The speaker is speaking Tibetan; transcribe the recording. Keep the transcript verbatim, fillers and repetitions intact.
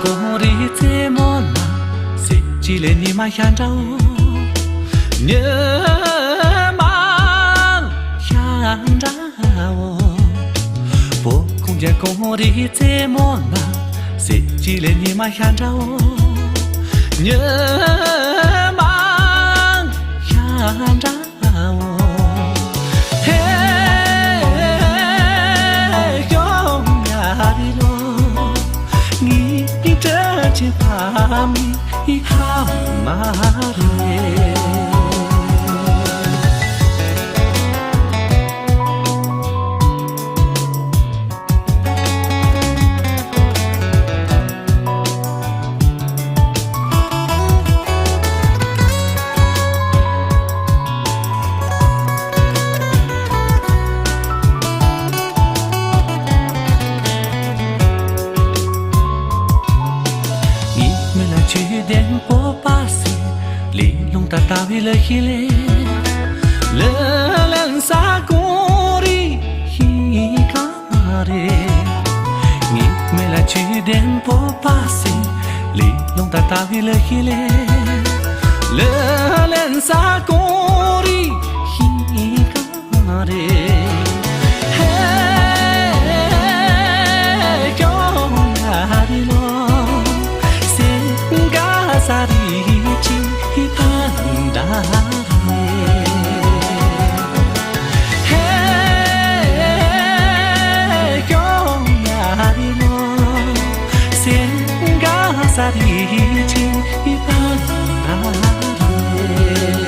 གངས་རིའི་རྩེ་མོ་ན། གཟི་བརྗིད་ལས་ཉི་མ་ཤར་འདྲ་འོ། ཉི་མ་ཤར་འདྲ་འོ། བོད་ཁམས་ཀྱི་གངས་རིའི་རྩེ་མོ་ན། གཟི་བརྗིད་ལས་ཉི་མ་ཤར་འདྲ་འོ། ཉི་མ་ཤར་འདྲ་འོ། ཧེ། ཁྱོད་ཡ་རི་ལོ། ངའི་བཀྲ་ཤིས་ཕ་མའི་ཕ་མ་རེད། ངའི་མིག་ལ་ཆུ་ལྡན་སྤོབས་པ་ཟེར། ལས་རླུང་དང་ལྟ་བའི་ལ་ཤི་ལེ། ལ་ལན་ས་གངས་རི་ཤི་ཁ་མ་རེད། ངའི་མིག་ལ་ཆུ་ལྡན་སྤོབས་པ་ཟེར། ལས་རླུང་དང་ལྟ་བའི་ལ་ཤི་ལེ། ལ་ལན་ས་གངས་རི་ཤི་ཁ་མ་རེད། ཧེ། ཁྱོད་ཡ་རི་ལོ། སེང་གེ་ས་རི་ཆེན་ཕན་ད་རེད། ཧེ། ཁྱོད་ཡ་རི་ལོ། སེང་གེ་ས་རི་ཆེན་ཕན་ད་རེད།